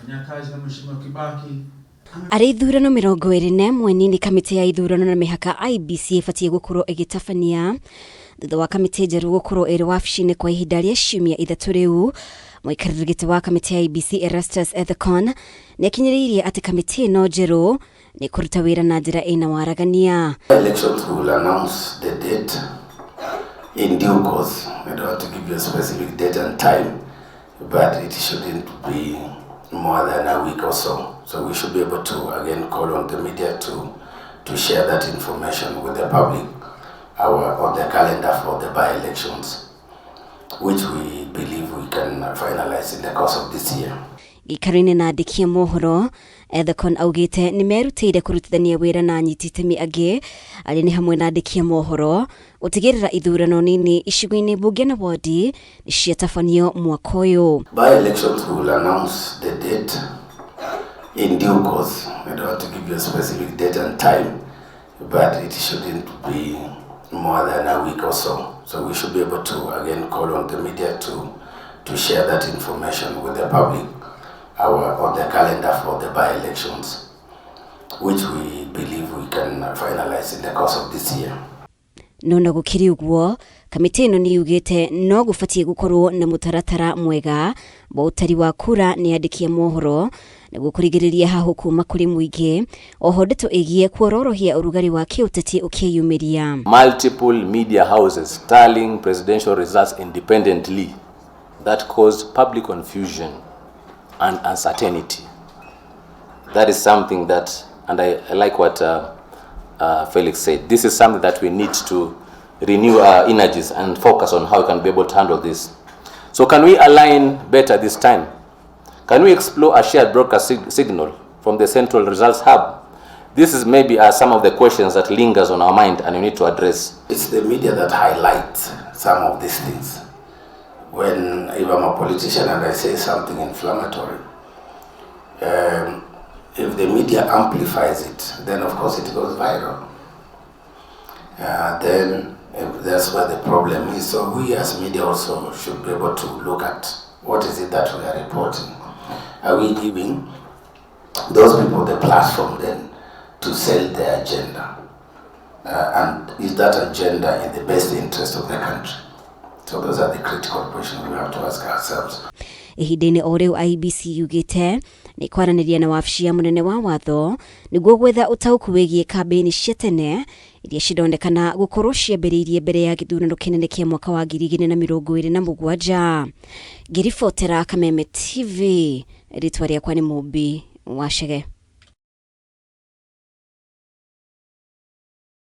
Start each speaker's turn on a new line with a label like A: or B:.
A: Fanyia kazi na Mheshimiwa Kibaki.
B: Arĩ ithurano 21 nini kamĩtĩ ya ithurano na mĩhaka IEBC ĩbatiĩ gũkorwo ĩgĩtabania thutha wa kamĩtĩ njerũ gũkorwo ĩrĩ wabici-inĩ kwa ihinda rĩa ciumia 3 rĩu. Mũikarĩri gĩtĩ wa kamĩtĩ ya IEBC Erastus Ethekon nĩ akinyĩrĩirie atĩ kamĩtĩ ĩno njerũ nĩ kũruta wĩra na njĩra ĩna waragania.
C: Elections will announce the date in due course. I don't want to give you a specific date and time, but it shouldn't be more than a week or so. So we should be able to again call on the media to share that information with the public on the calendar for the by-elections, which we believe we can finalize in the course of this year.
B: Gĩikaro-inĩ na andĩki a mohoro, Ethekon augĩte nĩ merutĩire kũrutithania wĩra na anyiti itemi angĩ arĩa nĩ hamwe na andĩki a mohoro gũtigĩrĩra ithurano nini icigo-inĩ mbunge na wodi nĩ ciatabanio mwaka ũyũ.
C: By-elections will announce the date in due course. I don't want to give you a specific date and time, but it shouldn't be more than a week or so. So we should be able to again call on the media to share that information with the public on the calendar for the by-elections, which we believe we can finalize in the course of this year.
B: No na gũkĩrĩ ũguo, kamĩtĩ ĩno nĩ yugĩte no gũbatiĩ gũkorwo na mũtaratara mwega wa ũtari wa kura nĩ andĩki a mohoro nĩguo kũrigĩrĩria hahũ kuma kũrĩ mũingĩ. Oho ndeto ĩgiĩ kuororohia ũrugarĩ wa kĩũteti ũkĩyumĩria.
D: Multiple media houses tallying presidential results independently that caused public confusion and uncertainty. That is something that, and I like what Felix said, this is something that we need to renew our energies and focus on how we can be able to handle this. So can we align better this time? Can we explore a shared broadcast signal from the central results hub? This is maybe some of the questions that lingers on our mind and we need to address.
C: It's the media that highlights some of these things. If I'm a politician and I say something inflammatory, if the media amplifies it, then of course it goes viral. Then that's where the problem is. So we as media also should be able to look at what is it that we are reporting. Are we giving those people the platform then to sell their agenda? And is that agenda in the best interest of the country? So those are the critical questions we have to ask ourselves.
B: Ihinda-inĩ o rĩu IEBC yugĩte nĩ kwaranĩria na wabici ya mũnene wa watho nĩguo gwetha ũtaũku wĩgiĩ kambĩini cia tene iria cironekana gũkorwo ciambĩrĩirie mbere ya gĩthurano kĩnene kĩa mwaka wa 2027. Ngĩribotera Kameme TV, rĩtwa rĩakwa nĩ Mũmbi wa Chege.